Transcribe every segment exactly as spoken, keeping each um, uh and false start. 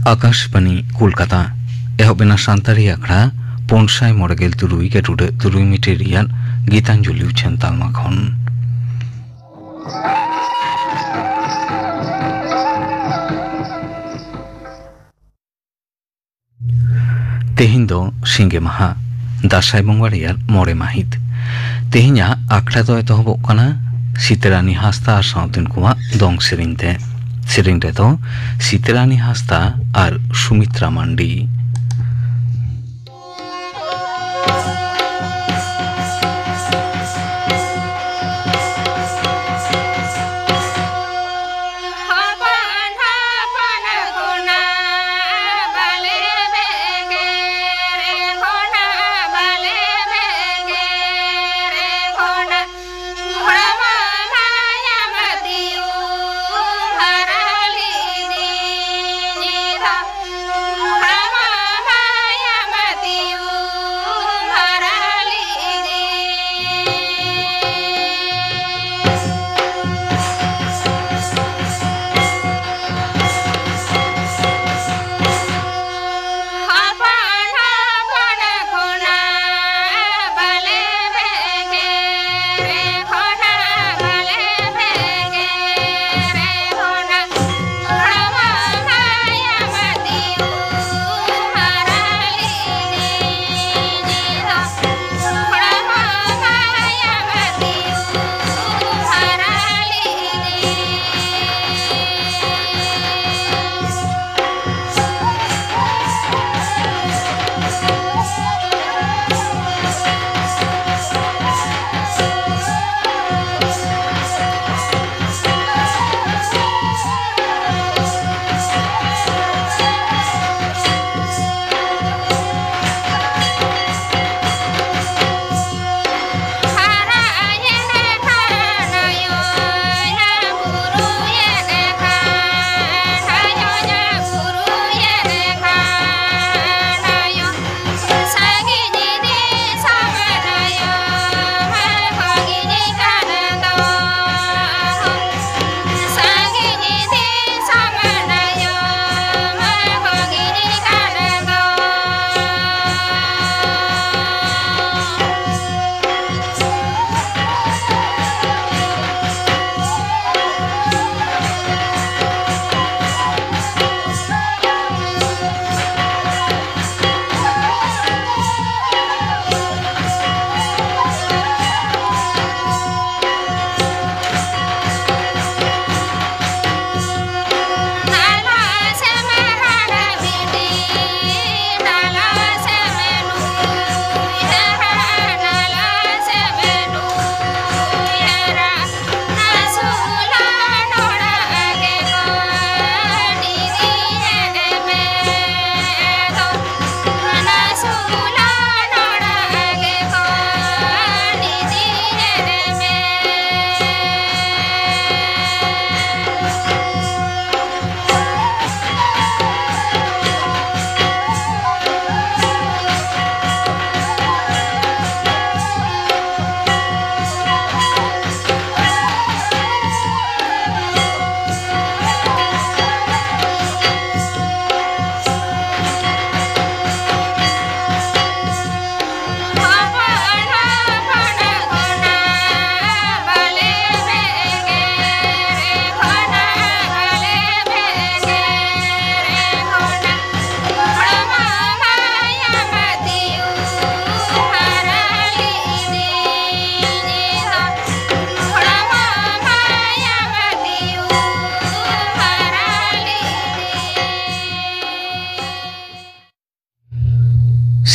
ᱟᱠᱟᱥᱵᱟᱱᱤ ᱠᱳᱞᱠᱟᱛᱟ᱾ ᱮᱦᱚᱵ ᱮᱱᱟ ᱥᱟᱱᱛᱟᱲᱤ ᱟᱠᱷᱲᱟ ᱯᱩᱱ ᱥᱟᱭ ᱢᱚᱬᱮ ᱜᱮᱞ ᱛᱩᱨᱩᱭ ᱜᱮᱴᱩᱰᱟᱹᱜ ᱛᱩᱨᱩᱭ ᱢᱤᱴᱟᱨ ᱨᱮᱭᱟᱜ ᱜᱤᱛᱟᱧᱡᱚᱞᱤ ᱩᱪᱷᱟᱹᱱ ᱛᱟᱞᱢᱟ ᱠᱷᱚᱱ᱾ ᱛᱮᱦᱮᱧ ᱫᱚ ᱥᱤᱸᱜᱮ ᱢᱟᱦᱟ, ᱫᱟᱸᱥᱟᱭ ᱵᱚᱸᱜᱟ ᱨᱮᱭᱟᱜ ᱢᱚᱬᱮ ᱢᱟᱹᱦᱤᱛ᱾ ᱛᱮᱦᱮᱧᱟᱜ ᱟᱠᱷᱲᱟ ᱫᱚ ᱮᱛᱚᱦᱚᱵᱚᱜ ᱠᱟᱱᱟ ᱥᱤᱛᱟᱹᱨᱟᱱᱤ ᱦᱟᱸᱥᱫᱟ ᱟᱨ ᱥᱟᱶᱛᱮᱱ ᱠᱚᱣᱟᱜ ᱫᱚᱝ ᱥᱮᱨᱮᱧ ᱛᱮ᱾ ᱥᱮᱨᱮᱧ ᱨᱮᱫᱚ ᱥᱤᱛᱟᱹᱨᱟᱱᱤ ᱦᱟᱸᱥᱫᱟ ᱟᱨ ᱥᱩᱢᱤᱛᱨᱟ ᱢᱟᱱᱰᱤ᱾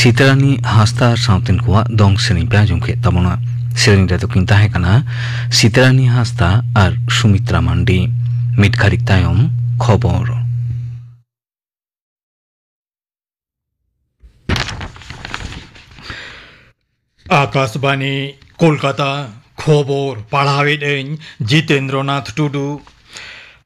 ᱥᱤᱛᱟᱨᱟᱱᱤ ᱦᱟᱸᱥᱫᱟ ᱟᱨ ᱥᱟᱶᱛᱮᱱ ᱠᱚᱣᱟᱜ ᱫᱚᱝ ᱥᱮᱨᱮᱧ ᱯᱮ ᱟᱸᱡᱚᱢ ᱠᱮᱫ ᱛᱟᱵᱚᱱᱟ᱾ ᱥᱮᱨᱮᱧ ᱨᱮᱫᱚ ᱠᱤᱱ ᱛᱟᱦᱮᱸ ᱠᱟᱱᱟ ᱥᱤᱛᱟᱨᱟᱱᱤ ᱦᱟᱸᱥᱫᱟ ᱟᱨ ᱥᱩᱢᱤᱛᱨᱟ ᱢᱟᱱᱰᱤ᱾ ᱢᱤᱫ ᱜᱷᱟᱹᱲᱤᱡ ᱛᱟᱭᱚᱢ ᱠᱷᱚᱵᱚᱨ᱾ ᱟᱠᱟᱥᱵᱟᱱᱤ, ᱠᱳᱞᱠᱟᱛᱟ᱾ ᱠᱷᱚᱵᱚᱨ ᱯᱟᱲᱦᱟᱣᱮᱫ ᱟᱹᱧ ᱡᱤᱛᱮᱱᱫᱨᱚᱱᱟᱛᱷ ᱴᱩᱰᱩ᱾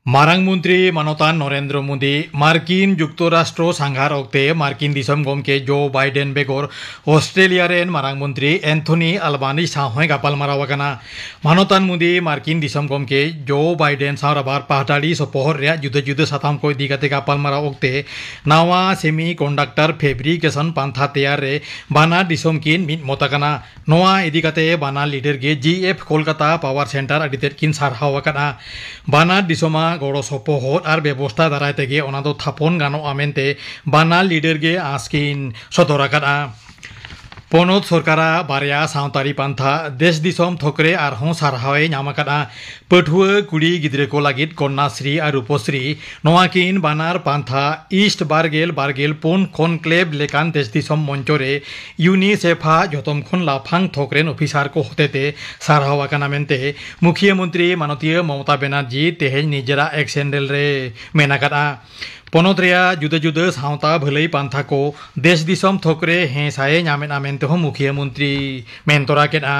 ᱢᱟᱨᱟᱝ ᱢᱚᱱᱛᱨᱤ ᱢᱟᱱᱚᱛᱟᱱ ᱱᱚᱨᱮᱱᱫᱨᱚ ᱢᱳᱫᱤ ᱢᱟᱨᱠᱤᱱ ᱡᱩᱠᱛᱚᱨᱟᱥᱴᱨᱚ ᱥᱟᱸᱜᱷᱟᱨ ᱚᱠᱛᱮ ᱢᱟᱨᱠᱤᱱ ᱫᱤᱥᱚᱢ ᱜᱚᱢᱠᱮ ᱡᱳ ᱵᱟᱭᱰᱮᱱ ᱵᱮᱜᱚᱨ ᱚᱥᱴᱨᱮᱞᱤᱭᱟ ᱨᱮᱱ ᱢᱟᱨᱟᱝ ᱢᱚᱱᱛᱨᱤ ᱮᱱᱛᱷᱚᱱᱤ ᱟᱞᱵᱟᱱᱤᱡ ᱥᱟᱶ ᱦᱚᱸᱭ ᱜᱟᱯᱟᱞᱢᱟᱨᱟᱣ ᱟᱠᱟᱱᱟ᱾ ᱢᱟᱱᱚᱛᱟᱱ ᱢᱳᱫᱤ ᱢᱟᱨᱠᱤᱱ ᱫᱤᱥᱚᱢ ᱜᱚᱢᱠᱮ ᱡᱳ ᱵᱟᱭᱰᱮᱱ ᱥᱟᱶ ᱨᱟᱵᱟᱨ ᱯᱟᱦᱴᱟᱲᱤ ᱥᱚᱯᱚᱦᱚᱫ ᱨᱮᱭᱟᱜ ᱡᱩᱫᱟᱹ ᱡᱩᱫᱟᱹ ᱥᱟᱛᱟᱢ ᱠᱚ ᱤᱫᱤ ᱠᱟᱛᱮ ᱜᱟᱯᱟᱞᱢᱟᱨᱟᱣ ᱚᱠᱛᱮ ᱱᱟᱣᱟ ᱥᱮᱢᱤ ᱠᱚᱱᱰᱟᱠᱴᱟᱨ ᱯᱷᱮᱵᱨᱤᱠᱮᱥᱚᱱ ᱯᱟᱱᱛᱷᱟ ᱛᱮᱭᱟᱨ ᱨᱮ ᱵᱟᱱᱟᱨ ᱫᱤᱥᱚᱢ ᱠᱤᱱ ᱢᱤᱫ ᱢᱚᱛ ᱟᱠᱟᱱᱟ᱾ ᱱᱚᱣᱟ ᱤᱫᱤ ᱠᱟᱛᱮ ᱵᱟᱱᱟᱨ ᱞᱤᱰᱟᱨ ᱜᱮ G F Kolkata power centre ᱟᱹᱰᱤ ᱛᱮᱫ ᱠᱤᱱ ᱥᱟᱨᱦᱟᱣ ᱟᱠᱟᱫᱼᱟ᱾ ᱵᱟᱱᱟᱨ ᱫᱤᱥᱚᱢᱟᱜ ᱜᱚᱲᱚ ᱥᱚᱯᱚᱦᱚᱫ ᱟᱨ ᱵᱮᱵᱚᱥᱛᱷᱟ ᱫᱟᱨᱟᱭ ᱛᱮᱜᱮ ᱚᱱᱟ ᱫᱚ ᱛᱷᱟᱯᱚᱱ ᱜᱟᱱᱚᱜᱼᱟ ᱢᱮᱱᱛᱮ ᱵᱟᱱᱟᱨ ᱞᱤᱰᱟᱨ ᱜᱮ ᱟᱸᱥ ᱠᱤᱱ ᱥᱚᱫᱚᱨ ᱟᱠᱟᱫᱼᱟ᱾ ᱯᱚᱱᱚᱛ ᱥᱚᱨᱠᱟᱨᱟᱜ ᱵᱟᱨᱭᱟ ᱥᱟᱶᱛᱟᱨᱤ ᱯᱟᱱᱛᱷᱟ ᱫᱮᱥ ᱫᱤᱥᱚᱢ ᱛᱷᱚᱠ ᱨᱮ ᱟᱨᱦᱚᱸ ᱥᱟᱨᱦᱟᱣ ᱮ ᱧᱟᱢ ᱟᱠᱟᱫᱼᱟ᱾ ᱯᱟᱹᱴᱷᱩᱣᱟᱹ ᱠᱩᱲᱤ ᱜᱤᱫᱽᱨᱟᱹ ᱠᱚ ᱞᱟᱹᱜᱤᱫ ᱠᱚᱱᱱᱟᱥᱨᱤ ᱟᱨ ᱨᱩᱯᱚᱥᱨᱤ, ᱱᱚᱣᱟ ᱠᱤᱱ ᱵᱟᱱᱟᱨ ᱯᱟᱱᱛᱷᱟ ᱤᱥᱴ ᱵᱟᱨᱜᱮᱞ ᱵᱟᱨᱜᱮᱞ ᱯᱩᱱ ᱠᱚᱱᱠᱞᱮᱵᱽ ᱞᱮᱠᱟᱱ ᱫᱮᱥ ᱫᱤᱥᱚᱢ ᱢᱚᱧᱪᱚ ᱨᱮ ᱭᱩᱱᱤᱥᱮᱯᱷ ᱟᱜ ᱡᱚᱛᱚᱢ ᱠᱷᱚᱱ ᱞᱟᱯᱷᱟᱝ ᱛᱷᱚᱠ ᱨᱮᱱ ᱚᱯᱷᱤᱥᱟᱨ ᱠᱚ ᱦᱚᱛᱮᱛᱮ ᱥᱟᱨᱦᱟᱣ ᱟᱠᱟᱱᱟ ᱢᱮᱱᱛᱮ ᱢᱩᱠᱷᱤᱭᱟᱹ ᱢᱚᱱᱛᱨᱤ ᱢᱟᱱᱚᱛᱤᱭᱟᱹ ᱢᱚᱢᱚᱛᱟ ᱵᱮᱱᱟᱨᱡᱤ ᱛᱮᱦᱮᱧ ᱱᱤᱡᱮᱨᱟᱜ ᱮᱠᱥ ᱦᱮᱱᱰᱮᱞ ᱨᱮ ᱢᱮᱱ ᱟᱠᱟᱫᱼᱟ᱾ ᱯᱚᱱᱚᱛ ᱨᱮᱭᱟᱜ ᱡᱩᱫᱟᱹ ᱡᱩᱫᱟᱹ ᱥᱟᱶᱛᱟ ᱵᱷᱟᱹᱞᱟᱹᱭ ᱯᱟᱱᱛᱷᱟ ᱠᱚ ᱫᱮᱥ ᱫᱤᱥᱚᱢ ᱛᱷᱚᱠ ᱨᱮ ᱦᱮᱸ ᱥᱟᱭ ᱧᱟᱢᱮᱫᱼᱟ ᱢᱮᱱᱛᱮ ᱦᱚᱸ ᱢᱩᱠᱷᱤᱭᱟᱹ ᱢᱚᱱᱛᱨᱤ ᱢᱮᱱ ᱛᱚᱨᱟ ᱠᱮᱫᱼᱟ᱾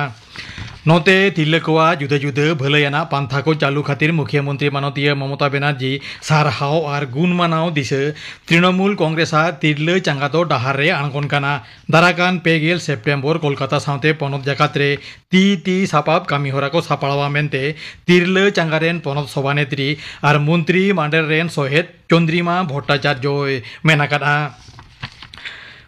ᱱᱚᱛᱮ ᱛᱤᱨᱞᱟᱹ ᱠᱚᱣᱟᱜ ᱡᱩᱫᱟᱹ ᱡᱩᱫᱟᱹ ᱵᱷᱟᱹᱞᱟᱹᱭ ᱟᱱᱟᱜ ᱯᱟᱱᱛᱷᱟ ᱠᱚ ᱪᱟᱹᱞᱩ ᱠᱷᱟᱹᱛᱤᱨ ᱢᱩᱠᱷᱤᱭᱟᱹ ᱢᱚᱱᱛᱨᱤ ᱢᱟᱱᱚᱛᱤᱭᱟᱹ ᱢᱚᱢᱚᱛᱟ ᱵᱮᱱᱟᱨᱡᱤ ᱥᱟᱨᱦᱟᱣ ᱟᱨ ᱜᱩᱱ ᱢᱟᱱᱟᱣ ᱫᱤᱥᱟᱹ ᱛᱨᱤᱱᱚᱢᱩᱞ ᱠᱚᱝᱜᱨᱮᱥ ᱟᱜ ᱛᱤᱨᱞᱟᱹ ᱪᱟᱸᱜᱟ ᱫᱚ ᱰᱟᱦᱟᱨ ᱨᱮ ᱟᱬᱜᱚᱱ ᱠᱟᱱᱟ᱾ ᱫᱟᱨᱟᱠᱟᱱ ᱯᱮ ᱜᱮᱞ ᱥᱮᱯᱴᱮᱢᱵᱚᱨ ᱠᱳᱞᱠᱟᱛᱟ ᱥᱟᱶᱛᱮ ᱯᱚᱱᱚᱛ ᱡᱟᱠᱟᱛ ᱨᱮ ᱛᱤ ᱛᱤ ᱥᱟᱯᱟᱵ ᱠᱟᱹᱢᱤ ᱦᱚᱨᱟ ᱠᱚ ᱥᱟᱯᱲᱟᱣᱟ ᱢᱮᱱᱛᱮ ᱛᱤᱨᱞᱟᱹ ᱪᱟᱸᱜᱟ ᱨᱮᱱ ᱯᱚᱱᱚᱛ ᱥᱚᱵᱷᱟᱱᱮᱛᱨᱤ ᱟᱨ ᱢᱚᱱᱛᱨᱤ ᱢᱟᱱᱰᱚᱞ ᱨᱮᱱ ᱥᱚᱦᱮᱫ ᱪᱚᱱᱫᱨᱤᱢᱟ ᱵᱷᱚᱴᱴᱟᱪᱟᱨᱡᱚᱭ ᱢᱮᱱ ᱟᱠᱟᱫᱼᱟ᱾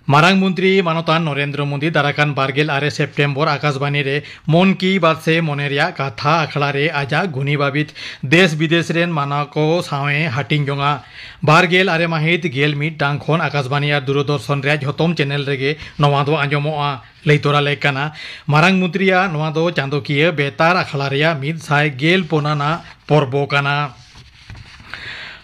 ᱢᱟᱨᱟᱝ ᱢᱚᱱᱛᱨᱤ ᱢᱟᱱᱚᱛᱟᱱ ᱱᱚᱨᱮᱱᱫᱨᱚ ᱢᱳᱫᱤ ᱫᱟᱨᱟᱠᱟᱱ ᱵᱟᱨᱜᱮᱞ ᱟᱨᱮ ᱥᱮᱯᱴᱮᱢᱵᱚᱨ ᱟᱠᱟᱥᱵᱟᱱᱤ ᱨᱮ ᱢᱚᱱ ᱠᱤ ᱵᱟᱛ ᱥᱮ ᱢᱚᱱᱮ ᱨᱮᱭᱟᱜ ᱠᱟᱛᱷᱟ ᱟᱠᱷᱲᱟ ᱨᱮ ᱟᱡᱟᱜ ᱜᱩᱱᱤ ᱵᱟᱵᱤᱛ ᱫᱮᱥ ᱵᱤᱫᱮᱥ ᱨᱮᱱ ᱢᱟᱱᱟᱣ ᱠᱚ ᱥᱟᱶ ᱮ ᱦᱟᱹᱴᱤᱧ ᱡᱚᱝᱟ᱾ ᱵᱟᱨᱜᱮᱞ ᱟᱨᱮ ᱢᱟᱹᱦᱤᱛ ᱜᱮᱞ ᱢᱤᱫ ᱴᱟᱲᱟᱝ ᱠᱷᱚᱱ ᱟᱠᱟᱥᱵᱟᱱᱤ ᱟᱨ ᱫᱩᱨᱚᱫᱚᱨᱥᱚᱱ ᱨᱮᱭᱟᱜ ᱡᱷᱚᱛᱚᱢ ᱪᱮᱱᱮᱞ ᱨᱮᱜᱮ ᱱᱚᱣᱟ ᱫᱚ ᱟᱸᱡᱚᱢᱚᱜᱼᱟ᱾ ᱞᱟᱹᱭ ᱛᱚᱨᱟ ᱞᱮᱠ ᱠᱟᱱᱟ, ᱢᱟᱨᱟᱝ ᱢᱚᱱᱛᱨᱤᱭᱟᱜ ᱱᱚᱣᱟ ᱫᱚ ᱪᱟᱸᱫᱚᱠᱤᱭᱟᱹ ᱵᱮᱛᱟᱨ ᱟᱠᱷᱲᱟ ᱨᱮᱭᱟᱜ ᱢᱤᱫ ᱥᱟᱭ ᱜᱮᱞ ᱯᱩᱱ ᱟᱱᱟᱜ ᱯᱚᱨᱵᱚ ᱠᱟᱱᱟ᱾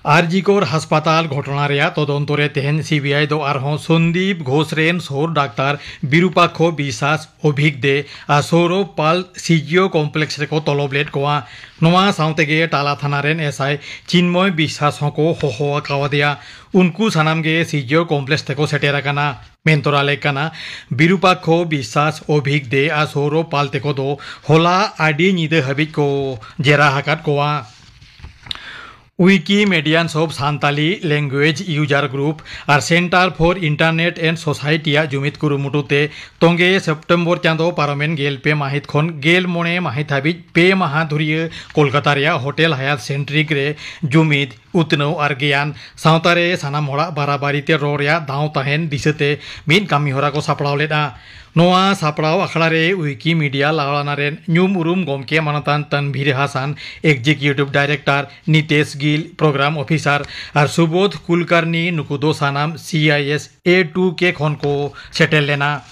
ᱟᱨᱡᱤᱠᱚᱨ ᱦᱟᱥᱯᱟᱛᱟᱞ ᱜᱷᱚᱴᱚᱱᱟ ᱨᱮᱭᱟᱜ ᱛᱚᱫᱚᱱᱛᱚ ᱨᱮ ᱛᱮᱦᱮᱧ ᱥᱤᱵᱤᱟᱭ ᱫᱚ ᱟᱨᱦᱚᱸ ᱥᱚᱱᱫᱤᱯ ᱜᱷᱳᱥ ᱨᱮᱱ ᱥᱳᱨ ᱰᱟᱠᱛᱟᱨ ᱵᱤᱨᱩᱯᱟᱠᱠᱷᱚ ᱵᱤᱥᱥᱟᱥ, ᱚᱵᱷᱤᱠ ᱫᱮ ᱟᱨ ᱥᱳᱨᱚᱵᱷ ᱯᱟᱞ ᱥᱤᱡᱤᱭᱳ ᱠᱚᱢᱯᱞᱮᱠᱥ ᱨᱮᱠᱚ ᱛᱚᱞᱚᱵ ᱞᱮᱫ ᱠᱚᱣᱟ᱾ ᱱᱚᱣᱟ ᱥᱟᱶ ᱛᱮᱜᱮ ᱴᱟᱞᱟ ᱛᱷᱟᱱᱟ ᱨᱮᱱ ᱮᱥᱟᱭ ᱪᱤᱱᱢᱚᱭ ᱵᱤᱥᱥᱟᱥ ᱦᱚᱸᱠᱚ ᱦᱚᱦᱚ ᱟᱠᱟᱣᱟᱫᱮᱭᱟ᱾ ᱩᱱᱠᱩ ᱥᱟᱱᱟᱢ ᱜᱮ ᱥᱤᱡᱤᱭᱳ ᱠᱚᱢᱯᱞᱮᱠᱥ ᱛᱮᱠᱚ ᱥᱮᱴᱮᱨ ᱟᱠᱟᱱᱟ᱾ ᱢᱮᱱ ᱛᱚᱨᱟ ᱞᱮᱠ ᱠᱟᱱᱟ, ᱵᱤᱨᱩᱯᱟᱠᱠᱷᱚ ᱵᱤᱥᱥᱟᱥ, ᱚᱵᱷᱤᱠ ᱫᱮ ᱟᱨ ᱥᱳᱨᱚᱵᱷ ᱯᱟᱞ ᱛᱮᱠᱚ ᱫᱚ ᱦᱚᱞᱟ ᱟᱹᱰᱤ ᱧᱤᱫᱟᱹ ᱦᱟᱹᱵᱤᱡ ᱠᱚ ᱡᱮᱨᱟ ᱟᱠᱟᱫ ᱠᱚᱣᱟ᱾ Wikimedians of Santali Language User Group R Center for Internet and Society ᱟᱜ ᱡᱩᱢᱤᱫ ᱠᱩᱨᱩᱢᱩᱴᱩ ᱛᱮ ᱛᱚᱸᱜᱮ ᱥᱮᱯᱴᱮᱢᱵᱚᱨ ᱪᱟᱸᱫᱚ ᱯᱟᱨᱚᱢᱮᱱ ᱜᱮᱞ ᱯᱮ ᱢᱟᱹᱦᱤᱛ ᱠᱷᱚᱱ ᱜᱮᱞ ᱢᱚᱬᱮ ᱢᱟᱹᱦᱤᱛ ᱦᱟᱹᱵᱤᱡ ᱯᱮ ᱢᱟᱦᱟ ᱫᱷᱩᱨᱤᱭᱟᱹ ᱠᱳᱞᱠᱟᱛᱟ ᱨᱮᱭᱟᱜ ᱦᱳᱴᱮᱞ ᱦᱟᱭᱟᱛ ᱥᱮᱱᱴᱨᱤᱠ ᱨᱮ ᱡᱩᱢᱤᱫ, ᱩᱛᱱᱟᱹᱣ ᱟᱨ ᱜᱮᱭᱟᱱ ᱥᱟᱶᱛᱟ ᱨᱮ ᱥᱟᱱᱟᱢ ᱦᱚᱲᱟᱜ ᱵᱟᱨᱟᱵᱟᱨᱤ ᱛᱮ ᱨᱚᱲ ᱨᱮᱭᱟᱜ ᱫᱟᱣ ᱛᱟᱦᱮᱱ ᱫᱤᱥᱟᱹ ᱛᱮ ᱢᱤᱫ ᱠᱟᱹᱢᱤ ᱦᱚᱨᱟ ᱠᱚ ᱥᱟᱯᱲᱟᱣ ᱞᱮᱫᱼᱟ᱾ ᱱᱚᱣᱟ ᱥᱟᱯᱲᱟᱣ ᱟᱠᱷᱲᱟ ᱨᱮ ᱣᱤᱠᱤᱢᱤᱰᱤᱭᱟ ᱞᱟᱣᱲᱟᱱᱟ ᱨᱮᱱ ᱧᱩᱢ ᱩᱨᱩᱢ ᱜᱚᱢᱠᱮ ᱢᱟᱱᱚᱛᱟᱱ ᱛᱟᱱᱵᱷᱤᱨ ᱦᱟᱥᱟᱱ, ᱮᱠᱡᱤᱠᱤᱭᱩᱴᱤᱵᱷ ᱰᱟᱭᱨᱮᱠᱴᱚᱨ, ᱱᱤᱛᱮᱥ ᱜᱤᱞ, ᱯᱨᱳᱜᱨᱟᱢ ᱚᱯᱷᱤᱥᱟᱨ, ᱟᱨ ᱥᱩᱵᱳᱫᱷ ᱠᱩᱞᱠᱟᱨᱱᱤ, ᱱᱩᱠᱩ ᱫᱚ ᱥᱟᱱᱟᱢ ᱥᱤ ᱟᱭ ᱮᱥ ᱮ ᱴᱩ ᱠᱮ ᱠᱷᱚᱱ ᱠᱚ ᱥᱮᱴᱮᱨ ᱞᱮᱱᱟ᱾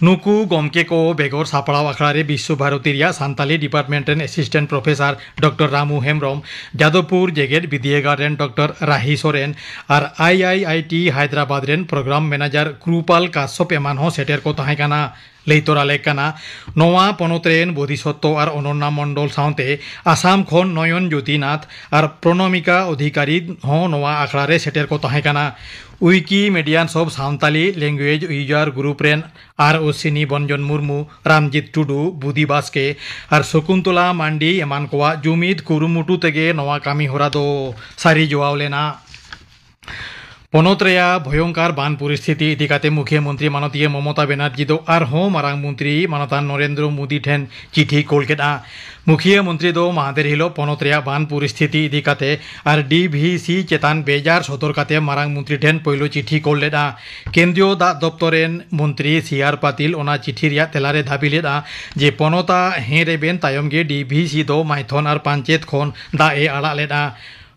ᱱᱩᱠᱩ ᱜᱚᱢᱠᱮ ᱠᱚ ᱵᱮᱜᱚᱨ ᱥᱟᱯᱲᱟᱣ ᱟᱠᱷᱲᱟ ᱨᱮ ᱵᱤᱥᱥᱚ ᱵᱷᱟᱨᱚᱛᱤ ᱨᱮᱭᱟᱜ ᱥᱟᱱᱛᱟᱞᱤ ᱰᱤᱯᱟᱨᱴᱢᱮᱱᱴ ᱨᱮᱱ assistant professor doctor Ramu Hembrom, Jadavpur ᱡᱮᱜᱮᱛ ᱵᱤᱫᱽᱭᱟᱹᱜᱟᱲ ᱨᱮᱱ ᱰᱚᱠᱴᱚᱨ ᱨᱟᱦᱤ ᱥᱚᱨᱮᱱ ᱟᱨ I I I T Hyderabad ᱨᱮᱱ ᱯᱨᱳᱜᱨᱟᱢ ᱢᱮᱱᱮᱡᱟᱨ ᱠᱨᱩᱯᱟᱞ ᱠᱟᱥᱥᱚᱯ ᱮᱢᱟᱱ ᱦᱚᱸ ᱥᱮᱴᱮᱨ ᱠᱚ ᱛᱟᱦᱮᱸ ᱠᱟᱱᱟ᱾ ᱞᱟᱹᱭ ᱛᱚᱨᱟ ᱞᱮᱠ ᱠᱟᱱᱟ, ᱱᱚᱣᱟ ᱯᱚᱱᱚᱛ ᱨᱮᱱ ᱵᱳᱫᱷᱤᱥᱚᱛᱛᱚ ᱟᱨ ᱚᱱᱚᱱᱱᱟ ᱢᱚᱱᱰᱚᱞ ᱥᱟᱶᱛᱮ ᱟᱥᱟᱢ ᱠᱷᱚᱱ ᱱᱚᱭᱚᱱ ᱡᱳᱛᱤᱱᱟᱛᱷ ᱟᱨ ᱯᱨᱚᱱᱚᱢᱤᱠᱟ ᱚᱫᱷᱤᱠᱟᱨᱤ ᱦᱚᱸ ᱱᱚᱣᱟ ᱟᱠᱷᱲᱟ ᱨᱮ ᱥᱮᱴᱮᱨ ᱠᱚ ᱛᱟᱦᱮᱸ ᱠᱟᱱᱟ᱾ ᱣᱤᱠᱤᱢᱤᱰᱤᱭᱟᱱᱥ ᱚᱯᱷ ᱥᱟᱱᱛᱟᱞᱤ ᱞᱮᱝᱜᱩᱭᱮᱡᱽ ᱩᱭᱩᱡᱟᱨ ᱜᱨᱩᱯ ᱨᱮᱱ ᱟᱨ ᱚᱥᱤᱱᱤ ᱵᱚᱱᱡᱚᱱ ᱢᱩᱨᱢᱩ, ᱨᱟᱢᱡᱤᱛ ᱴᱩᱰᱩ, ᱵᱩᱫᱤ ᱵᱟᱥᱠᱮ ᱟᱨ ᱥᱚᱠᱩᱱᱛᱚᱞᱟ ᱢᱟᱱᱰᱤ ᱮᱢᱟᱱ ᱠᱚᱣᱟᱜ ᱡᱩᱢᱤᱫ ᱠᱩᱨᱩᱢᱩᱴᱩ ᱛᱮᱜᱮ ᱱᱚᱣᱟ ᱠᱟᱹᱢᱤ ᱦᱚᱨᱟ ᱫᱚ ᱥᱟᱹᱨᱤ ᱡᱚᱣᱟᱣ ᱞᱮᱱᱟ᱾ ᱯᱚᱱᱚᱛ ᱨᱮᱭᱟᱜ ᱵᱷᱚᱭᱚᱝᱠᱟᱨ ᱵᱟᱱ ᱯᱚᱨᱤᱥᱛᱷᱤᱛᱤ ᱤᱫᱤ ᱠᱟᱛᱮ ᱢᱩᱠᱷᱭᱟᱹ ᱢᱚᱱᱛᱨᱤ ᱢᱟᱱᱚᱛᱤᱭᱟᱹ ᱢᱚᱢᱚᱛᱟ ᱵᱮᱱᱟᱨᱡᱤ ᱫᱚ ᱟᱨᱦᱚᱸ ᱢᱟᱨᱟᱝ ᱢᱚᱱᱛᱨᱤ ᱢᱟᱱᱚᱛᱟᱱ ᱱᱚᱨᱮᱱᱫᱨᱚ ᱢᱳᱫᱤ ᱴᱷᱮᱱ ᱪᱤᱴᱷᱤ ᱠᱳᱞ ᱠᱮᱫᱼᱟ᱾ ᱢᱩᱠᱷᱭᱟᱹ ᱢᱚᱱᱛᱨᱤ ᱫᱚ ᱢᱟᱦᱫᱮᱨ ᱦᱤᱞᱳᱜ ᱯᱚᱱᱚᱛ ᱨᱮᱭᱟᱜ ᱵᱟᱱ ᱯᱚᱨᱤᱥᱛᱷᱤᱛᱤ ᱤᱫᱤ ᱠᱟᱛᱮ ᱟᱨ ᱰᱤ ᱵᱷᱤ ᱥᱤ ᱪᱮᱛᱟᱱ ᱵᱮᱡᱟᱨ ᱥᱚᱫᱚᱨ ᱠᱟᱛᱮ ᱢᱟᱨᱟᱝ ᱢᱚᱱᱛᱨᱤ ᱴᱷᱮᱱ ᱯᱳᱭᱞᱳ ᱪᱤᱴᱷᱤ ᱠᱳᱞ ᱞᱮᱫᱼᱟ᱾ ᱠᱮᱱᱫᱨᱤᱭᱚ ᱫᱟᱜ ᱫᱚᱯᱛᱚᱨ ᱨᱮᱱ ᱢᱚᱱᱛᱨᱤ ᱥᱤ ᱟᱨ ᱯᱟᱛᱤᱞ ᱚᱱᱟ ᱪᱤᱴᱷᱤ ᱨᱮᱭᱟᱜ ᱛᱮᱞᱟ ᱨᱮ ᱫᱟᱹᱵᱤ ᱞᱮᱫᱼᱟ ᱡᱮ ᱯᱚᱱᱚᱛᱟᱜ ᱦᱮᱸ ᱨᱮᱵᱮᱱ ᱛᱟᱭᱚᱢ ᱜᱮ ᱰᱤ ᱵᱷᱤ ᱥᱤ ᱫᱚ ᱢᱟᱭᱛᱷᱚᱱ ᱟᱨ ᱯᱟᱧᱪᱮᱛ ᱠᱷᱚᱱ ᱫᱟᱜ ᱮ ᱟᱲᱟᱜ ᱞᱮᱫᱼᱟ᱾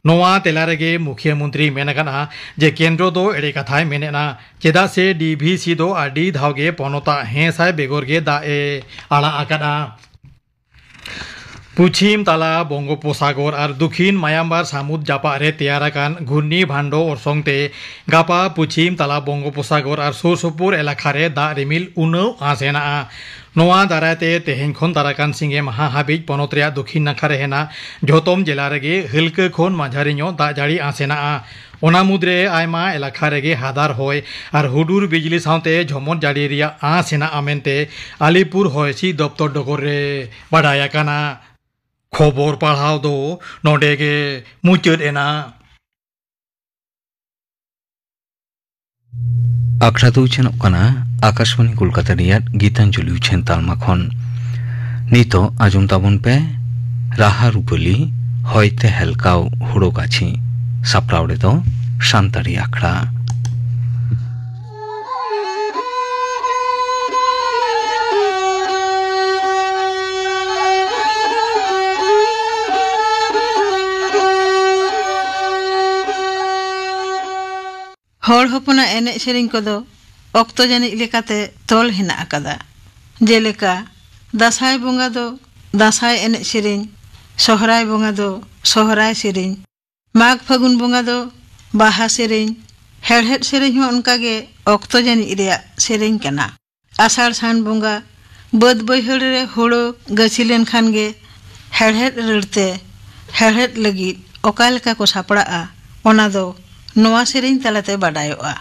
ᱱᱚᱣᱟ ᱛᱮᱞᱟ ᱨᱮᱜᱮ ᱢᱩᱠᱷᱭᱟᱹ ᱢᱚᱱᱛᱨᱤ ᱢᱮᱱ ᱟᱠᱟᱫᱼᱟ ᱡᱮ ᱠᱮᱱᱫᱨᱚ ᱫᱚ ᱮᱲᱮ ᱠᱟᱛᱷᱟᱭ ᱢᱮᱱᱮᱫᱼᱟ, ᱪᱮᱫᱟᱜ ᱥᱮ ᱰᱤ ᱵᱷᱤ ᱥᱤ ᱫᱚ ᱟᱹᱰᱤ ᱫᱷᱟᱣ ᱜᱮ ᱯᱚᱱᱚᱛᱟᱜ ᱦᱮᱸ ᱥᱟᱭ ᱵᱮᱜᱚᱨ ᱜᱮ ᱫᱟᱜ ᱮ ᱟᱲᱟᱜ ᱟᱠᱟᱫᱼᱟ᱾ ᱯᱩᱪᱷᱤᱢ ᱛᱟᱞᱟ ᱵᱚᱝᱜᱳᱯᱚᱥᱟᱜᱚᱨ ᱟᱨ ᱫᱩᱠᱷᱤᱱ ᱢᱟᱭᱟᱢᱵᱟᱨ ᱥᱟᱹᱢᱩᱫ ᱡᱟᱯᱟᱜ ᱨᱮ ᱛᱮᱭᱟᱨ ᱟᱠᱟᱱ ᱜᱷᱩᱨᱱᱤ ᱵᱷᱟᱱᱰᱳ ᱚᱨᱥᱚᱝ ᱛᱮ ᱜᱟᱯᱟ ᱯᱩᱪᱷᱤᱢ ᱛᱟᱞᱟ ᱵᱚᱝᱜᱳᱯᱚᱥᱟᱜᱚᱨ ᱟᱨ ᱥᱩᱨ ᱥᱩᱯᱩᱨ ᱮᱞᱟᱠᱟ ᱨᱮ ᱫᱟᱜ ᱨᱤᱢᱤᱞ ᱩᱱᱟᱹᱣ ᱟᱸᱥ ᱦᱮᱱᱟᱜᱼᱟ᱾ ᱱᱚᱣᱟ ᱫᱟᱨᱟᱭ ᱛᱮ ᱛᱮᱦᱮᱧ ᱠᱷᱚᱱ ᱫᱟᱨᱟᱠᱟᱱ ᱥᱤᱸᱜᱮ ᱢᱟᱦᱟ ᱦᱟᱹᱵᱤᱡ ᱯᱚᱱᱚᱛ ᱨᱮᱭᱟᱜ ᱫᱩᱠᱷᱤᱱ ᱱᱟᱠᱷᱟ ᱨᱮ ᱦᱮᱱᱟᱜ ᱡᱷᱚᱛᱚᱢ ᱡᱮᱞᱟ ᱨᱮᱜᱮ ᱦᱟᱹᱞᱠᱟᱹ ᱠᱷᱚᱱ ᱢᱟᱡᱷᱟᱨᱤ ᱧᱚᱜ ᱫᱟᱜ ᱡᱟᱹᱲᱤ ᱟᱸᱥ ᱦᱮᱱᱟᱜᱼᱟ᱾ ᱚᱱᱟ ᱢᱩᱫᱽᱨᱮ ᱟᱭᱢᱟ ᱮᱞᱟᱠᱟ ᱨᱮᱜᱮ ᱦᱟᱫᱟᱨ ᱦᱚᱭ ᱟᱨ ᱦᱩᱰᱩᱨ ᱵᱤᱡᱽᱞᱤ ᱥᱟᱶᱛᱮ ᱡᱷᱚᱢᱚᱨ ᱡᱟᱹᱲᱤ ᱨᱮᱭᱟᱜ ᱟᱸᱥ ᱦᱮᱱᱟᱜᱼᱟ ᱢᱮᱱᱛᱮ ᱟᱞᱤᱯᱩᱨ ᱦᱚᱭ ᱦᱤᱸᱥᱤᱫ ᱫᱚᱯᱛᱚᱨ ᱰᱚᱜᱚᱨ ᱨᱮ ᱵᱟᱰᱟᱭ ᱟᱠᱟᱱᱟ᱾ ᱠᱷᱚᱵᱚᱨ ᱯᱟᱲᱦᱟᱣ ᱫᱚ ᱱᱚᱰᱮ ᱜᱮ ᱢᱩᱪᱟᱹᱫ ᱮᱱᱟ᱾ ᱟᱠᱷᱲᱟ ᱫᱚ ᱩᱪᱷᱟᱹᱱᱚᱜ ᱠᱟᱱᱟ ᱟᱠᱟᱥᱵᱟᱱᱤ ᱠᱳᱞᱠᱟᱛᱟ ᱨᱮᱭᱟᱜ ᱜᱤᱛᱟᱧᱡᱚᱞᱤ ᱩᱪᱷᱟᱹᱱ ᱛᱟᱞᱢᱟ ᱠᱷᱚᱱ᱾ ᱱᱤᱛᱚᱜ ᱟᱸᱡᱚᱢ ᱛᱟᱵᱚᱱ ᱯᱮ ᱨᱟᱦᱟ ᱨᱩᱯᱟᱹᱞᱤ, ᱦᱚᱭᱛᱮ ᱦᱮᱞᱠᱟᱣ ᱦᱳᱲᱳ ᱜᱟᱹᱪᱷᱤ᱾ ᱥᱟᱯᱲᱟᱣ ᱨᱮᱫᱚ ᱥᱟᱱᱛᱟᱲᱤ ᱟᱠᱷᱲᱟ᱾ ᱦᱚᱲ ᱦᱚᱯᱚᱱᱟᱜ ᱮᱱᱮᱡ ᱥᱮᱨᱮᱧ ᱠᱚᱫᱚ ᱚᱠᱛᱚ ᱡᱟᱹᱱᱤᱡ ᱞᱮᱠᱟᱛᱮ ᱛᱚᱞ ᱦᱮᱱᱟᱜ ᱟᱠᱟᱫᱟ᱾ ᱡᱮᱞᱮᱠᱟ, ᱫᱟᱸᱥᱟᱭ ᱵᱚᱸᱜᱟ ᱫᱚ ᱫᱟᱸᱥᱟᱭ ᱮᱱᱮᱡ ᱥᱮᱨᱮᱧ, ᱥᱚᱦᱨᱟᱭ ᱵᱚᱸᱜᱟ ᱫᱚ ᱥᱚᱦᱨᱟᱭ ᱥᱮᱨᱮᱧ, ᱢᱟᱜᱽ ᱯᱷᱟᱹᱜᱩᱱ ᱵᱚᱸᱜᱟ ᱫᱚ ᱵᱟᱦᱟ ᱥᱮᱨᱮᱧ, ᱦᱮᱲᱦᱮᱫ ᱥᱮᱨᱮᱧ ᱦᱚᱸ ᱚᱱᱠᱟᱜᱮ ᱚᱠᱛᱚ ᱡᱟᱹᱱᱤᱡ ᱨᱮᱭᱟᱜ ᱥᱮᱨᱮᱧ ᱠᱟᱱᱟ᱾ ᱟᱥᱟᱲ ᱥᱟᱱ ᱵᱚᱸᱜᱟ ᱵᱟᱹᱫᱽ ᱵᱟᱹᱭᱦᱟᱹᱲ ᱨᱮ ᱦᱳᱲᱳ ᱜᱟᱹᱪᱷᱤ ᱞᱮᱱᱠᱷᱟᱱ ᱜᱮ ᱦᱮᱲᱦᱮᱫ ᱨᱟᱹᱲᱛᱮ ᱦᱮᱲᱦᱮᱫ ᱞᱟᱹᱜᱤᱫ ᱚᱠᱟ ᱞᱮᱠᱟ ᱠᱚ ᱥᱟᱯᱲᱟᱜᱼᱟ, ᱚᱱᱟ ᱫᱚ ᱱᱚᱣᱟ ᱥᱮᱨᱮᱧ ᱛᱟᱞᱟᱛᱮ ᱵᱟᱰᱟᱭᱚᱜᱼᱟ᱾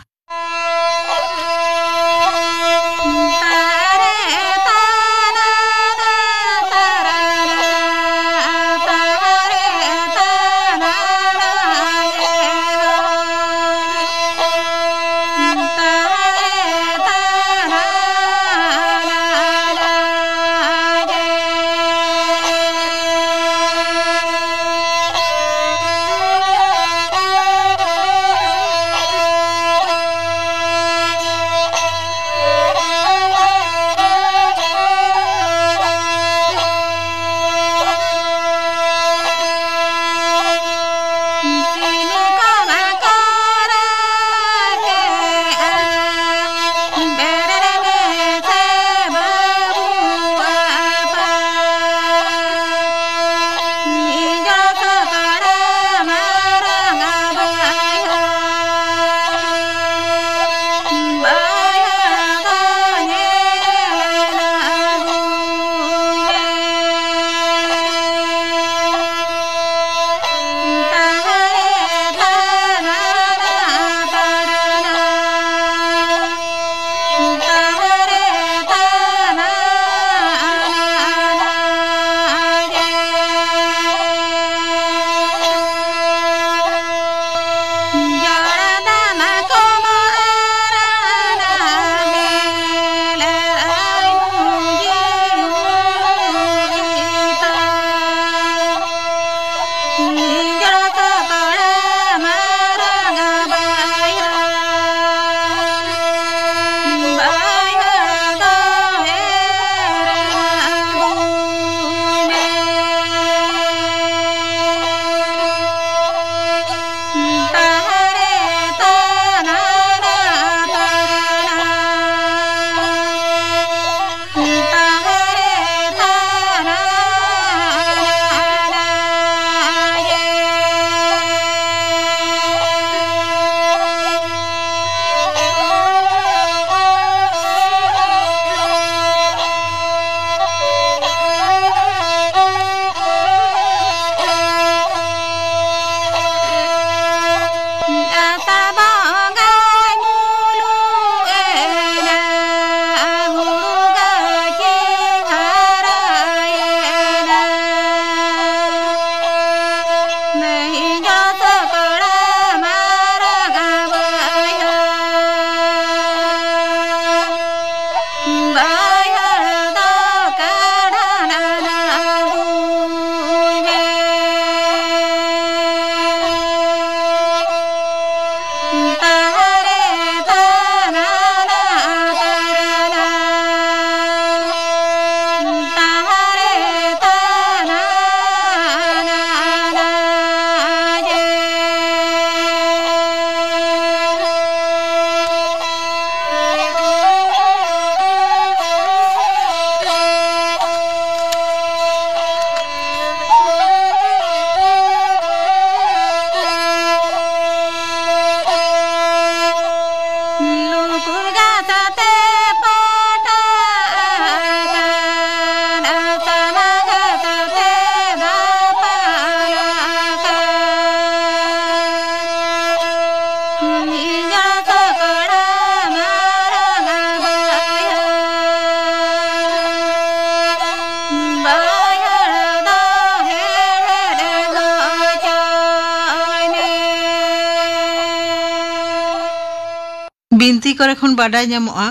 ᱛᱤ ᱠᱚᱨᱮ ᱠᱷᱚᱱ ᱵᱟᱰᱟᱭ ᱧᱟᱢᱚᱜᱼᱟ,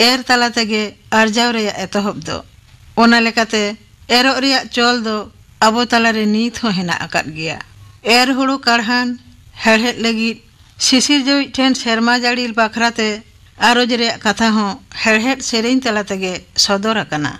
ᱮᱨ ᱛᱟᱞᱟ ᱛᱮᱜᱮ ᱟᱨᱡᱟᱣ ᱨᱮᱭᱟᱜ ᱮᱛᱚᱦᱚᱵ ᱫᱚ᱾ ᱚᱱᱟ ᱞᱮᱠᱟᱛᱮ ᱮᱨᱚᱜ ᱨᱮᱭᱟᱜ ᱪᱚᱞ ᱫᱚ ᱟᱵᱚ ᱛᱟᱞᱟᱨᱮ ᱱᱤᱛ ᱦᱚᱸ ᱦᱮᱱᱟᱜ ᱟᱠᱟᱫ ᱜᱮᱭᱟ᱾ ᱮᱨ ᱦᱩᱲᱩ ᱠᱟᱲᱦᱟᱱ ᱦᱮᱲᱦᱮᱫ ᱞᱟᱹᱜᱤᱫ ᱥᱤᱥᱤᱨ ᱡᱟᱹᱣᱤᱡ ᱴᱷᱮᱱ ᱥᱮᱨᱢᱟ ᱡᱟᱹᱲᱤ ᱵᱟᱠᱷᱨᱟᱛᱮ ᱟᱨᱚᱡᱽ ᱨᱮᱭᱟᱜ ᱠᱟᱛᱷᱟ ᱦᱚᱸ ᱦᱮᱲᱦᱮᱫ ᱥᱮᱨᱮᱧ ᱛᱟᱞᱟ ᱛᱮᱜᱮ ᱥᱚᱫᱚᱨ ᱟᱠᱟᱱᱟ᱾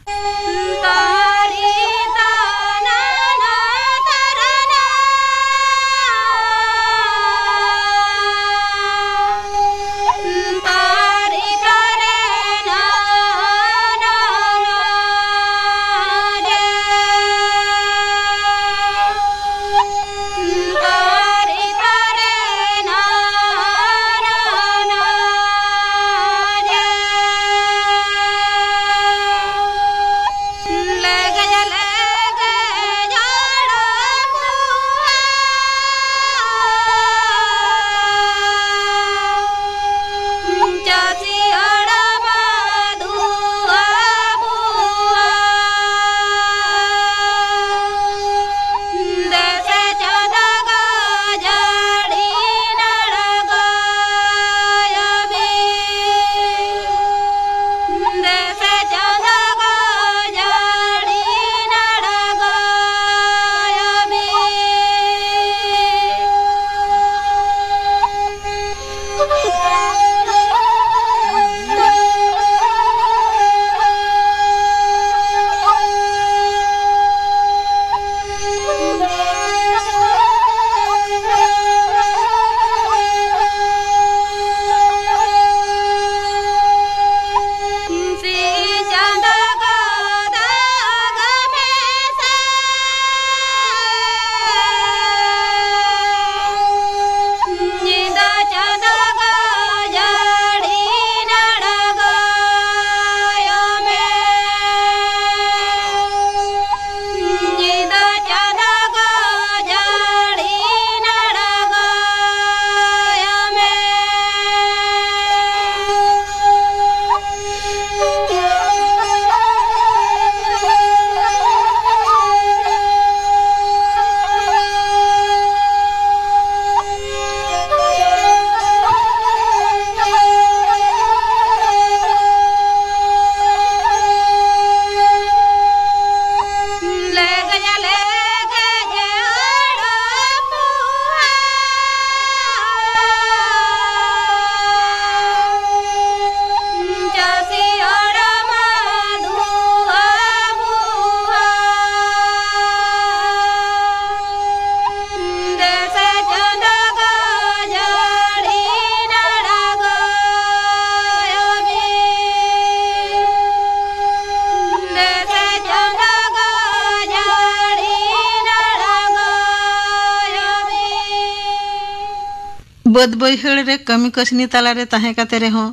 ᱵᱟᱹᱫᱽ ᱵᱟᱹᱭᱦᱟᱹᱲ ᱨᱮ ᱠᱟᱹᱢᱤ ᱠᱟᱹᱥᱱᱤ ᱛᱟᱞᱟᱨᱮ ᱛᱟᱦᱮᱸ ᱠᱟᱛᱮ ᱨᱮᱦᱚᱸ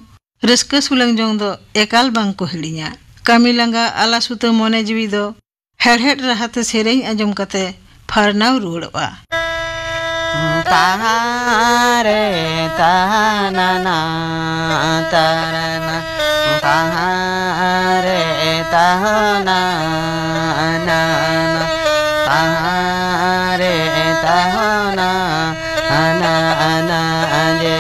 ᱨᱟᱹᱥᱠᱟᱹ ᱥᱩᱞᱟᱹᱝ ᱡᱚᱝ ᱫᱚ ᱮᱠᱟᱞ ᱵᱟᱝ ᱠᱚ ᱦᱤᱲᱤᱧᱟ᱾ ᱠᱟᱹᱢᱤ ᱞᱟᱸᱜᱟ ᱟᱞᱟᱥᱩᱛᱟᱹ ᱢᱚᱱᱮ ᱡᱤᱣᱤ ᱫᱚ ᱦᱮᱲᱦᱮᱫ ᱨᱟᱦᱟᱛᱮ ᱥᱮᱨᱮᱧ ᱟᱸᱡᱚᱢ ᱠᱟᱛᱮ ᱯᱷᱟᱨᱱᱟᱣ ᱨᱩᱣᱟᱹᱲᱚᱜᱼᱟ᱾ ᱛᱟᱦᱟᱨᱮ ᱛᱟᱦᱟᱱᱟᱱᱟ ᱛᱟᱨᱟᱱᱟ, ᱛᱟᱦᱟᱨᱮ ᱛᱟᱦᱟᱱᱟ ᱱᱟᱱᱟ, ᱛᱟᱦᱟᱨᱮ ᱛᱟᱦᱟᱱᱟ ᱟᱱᱟ ᱟᱱᱟ ᱟᱸᱡᱮ᱾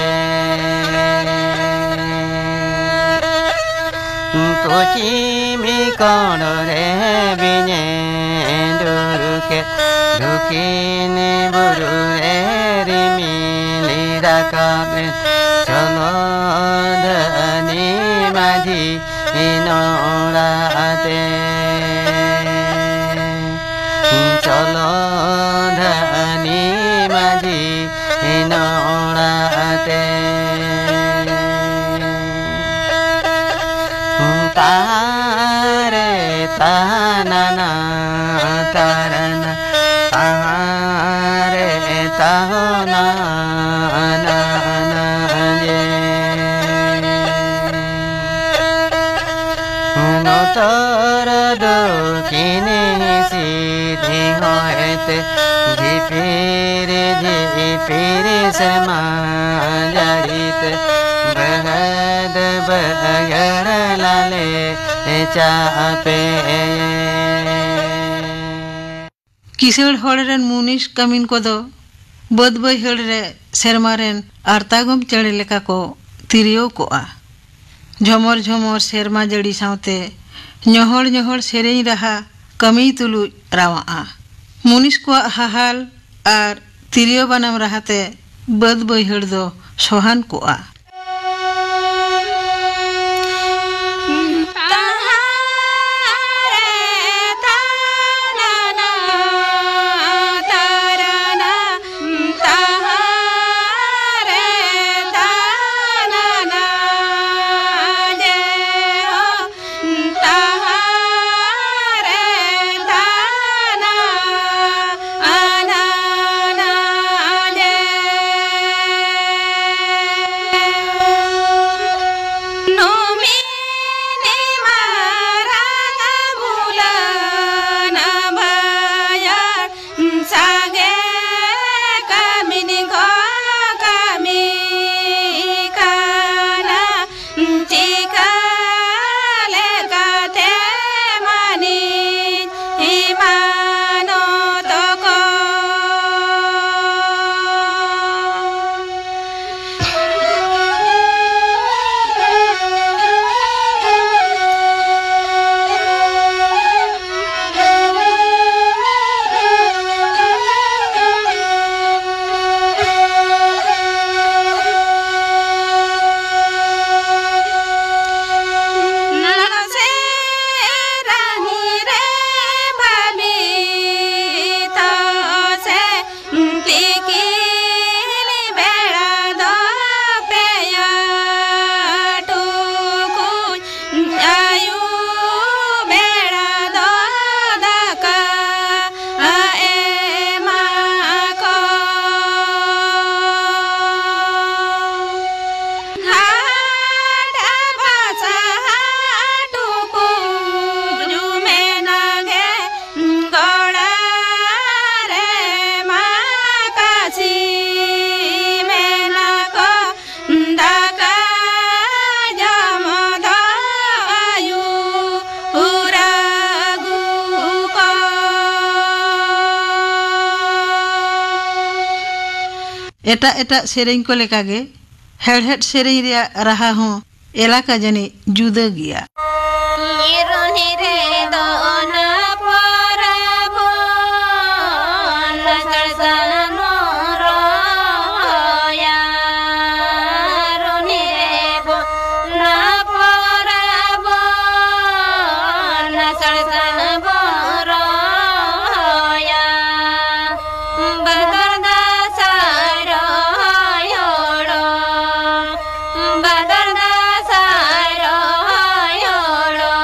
ᱯᱚᱪᱷᱤᱢᱤ ᱠᱚᱬ ᱨᱮ ᱵᱤᱧᱮ ᱰᱩᱨᱩᱠᱮᱫ, ᱫᱩᱠᱷᱤᱱᱤ ᱵᱩᱨᱩ ᱨᱮ ᱨᱤᱢᱤᱞᱤ ᱨᱟᱠᱟᱵ ᱮᱱ, ᱪᱚᱞᱚ ᱫᱷᱟᱹᱱᱤ ᱢᱟᱹᱡᱷᱤ ᱤᱱ ᱚᱲᱟᱜ ᱛᱮ᱾ ᱪᱚᱞᱚ ᱫᱷᱟᱹᱱᱤ ᱢᱟᱹᱡᱷᱤ ᱤᱱ ᱚᱲᱟᱜ ᱛᱮ᱾ ᱛᱟᱦᱟᱨᱮ ᱛᱟᱦᱟᱱᱟᱱᱟ ᱛᱟᱨᱟᱱᱟ, ᱛᱟᱦᱟᱨᱮ ᱛᱟᱦᱟᱱᱟ ᱟᱱᱟ ᱟᱱᱟ ᱡᱮ᱾ ᱱᱚᱛᱚᱨ ᱫᱚ ᱠᱤᱱᱤ ᱥᱤᱫᱷᱤ ᱦᱚᱭᱛᱮ, ᱡᱷᱤᱯᱤᱨ ᱡᱷᱤᱯᱤᱨ ᱥᱮᱨᱢᱟ ᱡᱟᱹᱲᱤᱛᱮ, ᱵᱟᱹᱦᱟᱹᱫ ᱵᱟᱹᱭᱦᱟᱹᱲ ᱞᱟᱞᱮ ᱪᱟᱯᱮ᱾ ᱠᱤᱥᱟᱹᱬ ᱦᱚᱲ ᱨᱮᱱ ᱢᱩᱱᱤᱥ ᱠᱟᱹᱢᱤᱱ ᱠᱚᱫᱚ ᱵᱟᱹᱫᱽ ᱵᱟᱹᱭᱦᱟᱹᱲ ᱨᱮ ᱥᱮᱨᱢᱟ ᱨᱮᱱ ᱟᱨᱛᱟᱜᱚᱢ ᱪᱮᱬᱮ ᱞᱮᱠᱟ ᱠᱚ ᱛᱤᱨᱭᱳ ᱠᱚᱜᱼᱟ᱾ ᱡᱷᱚᱢᱚᱨ ᱡᱷᱚᱢᱚᱨ ᱥᱮᱨᱢᱟ ᱡᱟᱹᱲᱤ ᱥᱟᱶᱛᱮ ᱧᱚᱦᱚᱲ ᱧᱚᱦᱚᱲ ᱥᱮᱨᱮᱧ ᱨᱟᱦᱟ ᱠᱟᱹᱢᱤ ᱛᱩᱞᱩᱡ ᱨᱟᱣᱟᱜᱼᱟ᱾ ᱢᱩᱱᱤᱥ ᱠᱚᱣᱟᱜ ᱦᱟᱦᱟᱞ ᱟᱨ ᱛᱤᱨᱭᱳ ᱵᱟᱱᱟᱢ ᱨᱟᱦᱟᱛᱮ ᱵᱟᱹᱫᱽ ᱵᱟᱹᱭᱦᱟᱹᱲ ᱫᱚ ᱥᱚᱦᱟᱱ ᱠᱚᱜᱼᱟ᱾ ᱮᱴᱟᱜ ᱮᱴᱟᱜ ᱥᱮᱨᱮᱧ ᱠᱚ ᱞᱮᱠᱟᱜᱮ ᱦᱮᱲᱦᱮᱫ ᱥᱮᱨᱮᱧ ᱨᱮᱭᱟᱜ ᱨᱟᱦᱟ ᱦᱚᱸ ᱮᱞᱟᱠᱟ ᱡᱟᱹᱱᱤᱡ ᱡᱩᱫᱟᱹ ᱜᱮᱭᱟ᱾ ᱧᱤᱨᱩᱱᱤ ᱨᱮ ᱫᱚᱱᱟ ᱯᱚᱨᱚᱵᱽ ᱱᱟᱥᱟᱲ ᱥᱟᱱ ᱢᱚᱨᱚᱭᱟ᱾ ᱨᱩᱱᱤ ᱨᱮ ᱵᱚᱱᱟ ᱯᱚᱨᱚᱵᱽ ᱱᱟᱥᱟᱲ ᱥᱟᱱ ᱢᱚᱨᱚᱭᱟ᱾ ᱵᱟᱫᱚᱨ ᱫᱟᱸᱥᱟᱭ ᱨᱚᱦᱚᱭ ᱦᱳᱲᱳ, ᱵᱟᱫᱚᱨ ᱫᱟᱸᱥᱟᱭ ᱨᱚᱦᱚᱭ ᱦᱳᱲᱳ,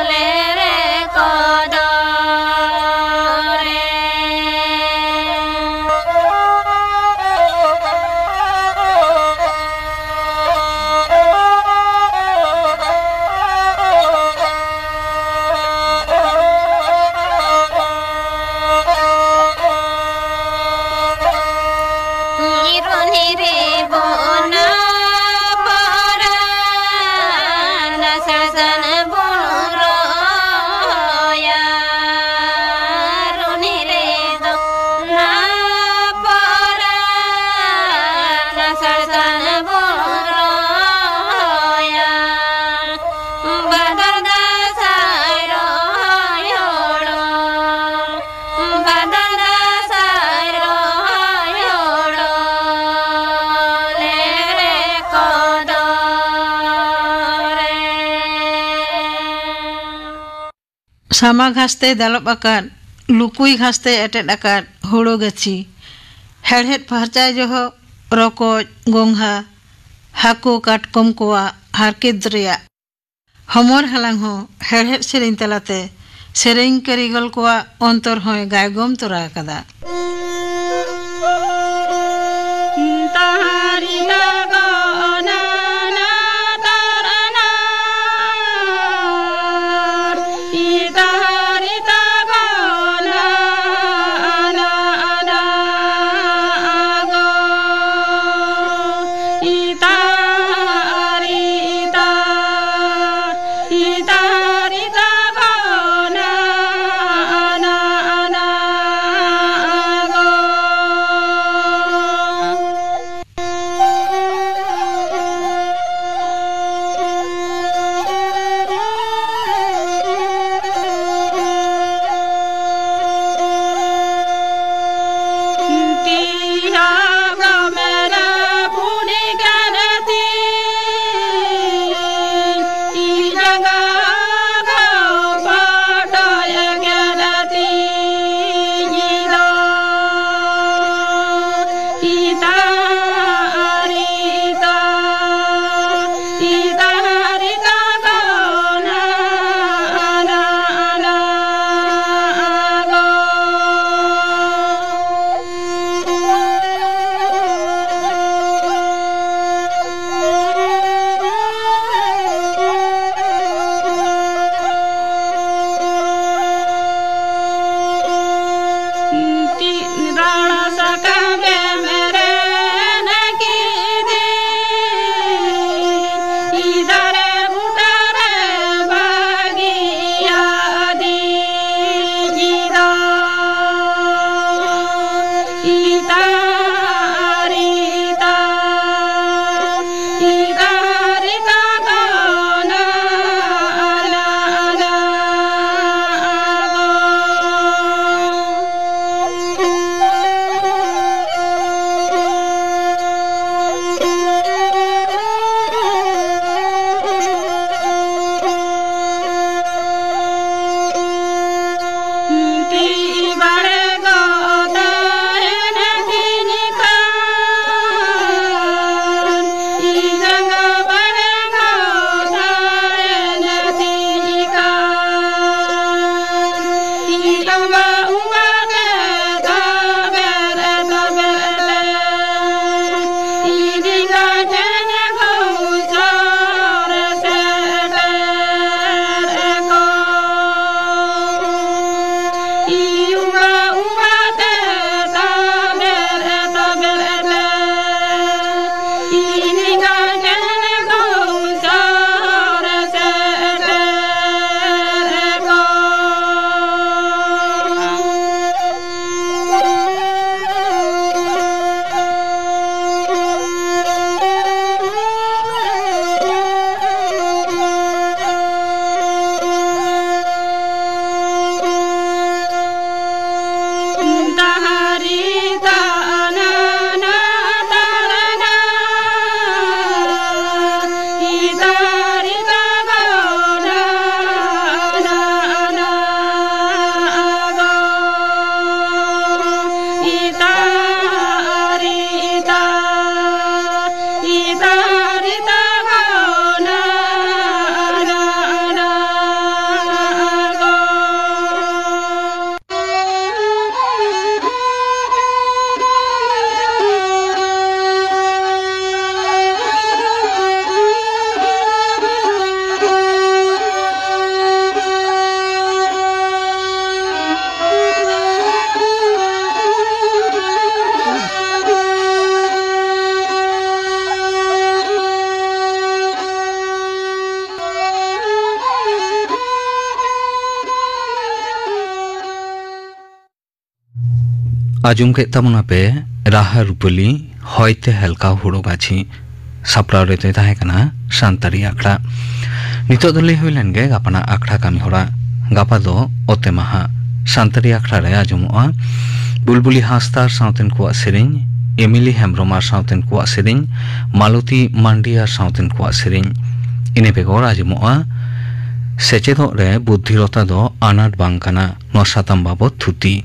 ᱞᱮ ᱨᱮ ᱠᱚᱫᱚ ᱨᱮ᱾ ᱧᱤᱨᱩᱱᱤ ᱨᱮ ᱵᱚᱱᱟ ᱯᱚᱨᱟᱱ ᱥᱟᱥᱟᱱ ᱵᱚᱱ ᱨᱚᱭᱟ᱾ ᱨᱩᱱᱤ ᱨᱮ ᱫᱚ ᱱᱟ ᱯᱚᱨᱟᱱ ᱥᱟᱥᱟᱱ ᱵᱚᱱ ᱨᱚᱭᱟ᱾ ᱵᱟᱫᱚᱨ ᱫᱟᱸᱥᱟᱭ ᱨᱚᱦᱚᱭ ᱦᱳᱲᱳ, ᱵᱟᱫᱚᱨ ᱫᱟᱸᱥᱟᱭ ᱨᱚᱦᱚᱭ ᱦᱳᱲᱳ, ᱞᱮ ᱨᱮ ᱠᱚᱫᱚ ᱨᱮ᱾ ᱥᱟᱢᱟ ᱜᱷᱟᱥ ᱛᱮ ᱫᱟᱞᱚᱵ ᱟᱠᱟᱫ, ᱞᱩᱠᱩᱭ ᱜᱷᱟᱥ ᱛᱮ ᱮᱴᱮᱫ ᱟᱠᱟᱫ ᱦᱳᱲᱳ ᱜᱟᱹᱪᱷᱤ, ᱦᱮᱲᱦᱮᱫ ᱯᱷᱟᱨᱪᱟᱭ ᱡᱚᱦᱚᱜ ᱨᱚᱠᱚᱡ, ᱜᱚᱝᱜᱷᱟ, ᱦᱟᱹᱠᱩ, ᱠᱟᱴᱠᱚᱢ ᱠᱚᱣᱟᱜ ᱦᱟᱨᱠᱮᱛ ᱨᱮᱭᱟᱜ ᱦᱚᱢᱚᱨ ᱦᱟᱞᱟᱝ ᱦᱚᱸ ᱦᱮᱲᱦᱮᱫ ᱥᱮᱨᱮᱧ ᱛᱟᱞᱟᱛᱮ ᱥᱮᱨᱮᱧ ᱠᱟᱹᱨᱤᱜᱚᱞ ᱠᱚᱣᱟᱜ ᱚᱱᱛᱚᱨ ᱦᱚᱸᱭ ᱜᱟᱭᱜᱚᱢ ᱛᱚᱨᱟ ᱟᱠᱟᱫᱟ᱾ ᱟᱸᱡᱚᱢ ᱠᱮᱫ ᱛᱟᱵᱚᱱᱟᱯᱮ ᱨᱟᱦᱟ ᱨᱩᱯᱟᱹᱞᱤ ᱦᱚᱭᱛᱮ ᱦᱮᱞᱠᱟᱣ ᱦᱩᱲᱩ ᱜᱟᱹᱪᱷᱤ᱾ ᱥᱟᱯᱲᱟᱣ ᱨᱮᱫᱚᱭ ᱛᱟᱦᱮᱸ ᱠᱟᱱᱟ ᱥᱟᱱᱛᱟᱲᱤ ᱟᱠᱷᱲᱟ᱾ ᱱᱤᱛᱚᱜ ᱫᱚ ᱞᱟᱹᱭ ᱦᱩᱭ ᱞᱮᱱ ᱜᱮ ᱜᱟᱯᱟᱱᱟᱜ ᱟᱠᱷᱲᱟ ᱠᱟᱹᱢᱤ ᱦᱚᱨᱟ᱾ ᱜᱟᱯᱟ ᱫᱚ ᱚᱛᱮ ᱢᱟᱦᱟ᱾ ᱥᱟᱱᱛᱟᱲᱤ ᱟᱠᱷᱲᱟ ᱨᱮ ᱟᱸᱡᱚᱢᱚᱜᱼᱟ ᱵᱩᱞᱵᱩᱞᱤ ᱦᱟᱸᱥᱫᱟ ᱟᱨ ᱥᱟᱶᱛᱮᱱ ᱠᱚᱣᱟᱜ ᱥᱮᱨᱮᱧ, ᱮᱢᱤᱞᱤ ᱦᱮᱢᱵᱽᱨᱚᱢ ᱟᱨ ᱥᱟᱶᱛᱮᱱ ᱠᱚᱣᱟᱜ ᱥᱮᱨᱮᱧ, ᱢᱟᱞᱚᱛᱤ ᱢᱟᱱᱰᱤ ᱟᱨ ᱥᱟᱶᱛᱮᱱ ᱠᱚᱣᱟᱜ ᱥᱮᱨᱮᱧ᱾ ᱤᱱᱟᱹ ᱵᱮᱜᱚᱨ ᱟᱸᱡᱚᱢᱚᱜᱼᱟ ᱥᱮᱪᱮᱫᱚᱜ ᱨᱮ ᱵᱩᱫᱽᱫᱷᱤᱨᱚᱛᱟ ᱫᱚ ᱟᱱᱟᱴ ᱵᱟᱝ ᱠᱟᱱᱟ᱾ ᱱᱚᱣᱟ ᱥᱟᱛᱟᱢ ᱵᱟᱵᱚᱛ ᱛᱷᱩᱛᱤ᱾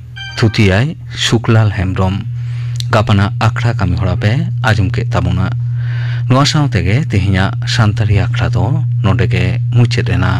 ᱛᱷᱩᱛᱤᱭᱟᱭ ᱥᱩᱠᱞᱟᱞ ᱦᱮᱢᱵᱽᱨᱚᱢ᱾ ᱜᱟᱯᱟᱱᱟᱜ ᱟᱠᱷᱲᱟ ᱠᱟᱹᱢᱤ ᱦᱚᱨᱟ ᱯᱮ ᱟᱸᱡᱚᱢ ᱠᱮᱫ ᱛᱟᱵᱚᱱᱟ᱾ ᱱᱚᱣᱟ ᱥᱟᱶ ᱛᱮᱜᱮ ᱛᱮᱦᱮᱧᱟᱜ ᱥᱟᱱᱛᱟᱲᱤ ᱟᱠᱷᱲᱟ ᱫᱚ ᱱᱚᱰᱮ ᱜᱮ ᱢᱩᱪᱟᱹᱫ ᱮᱱᱟ᱾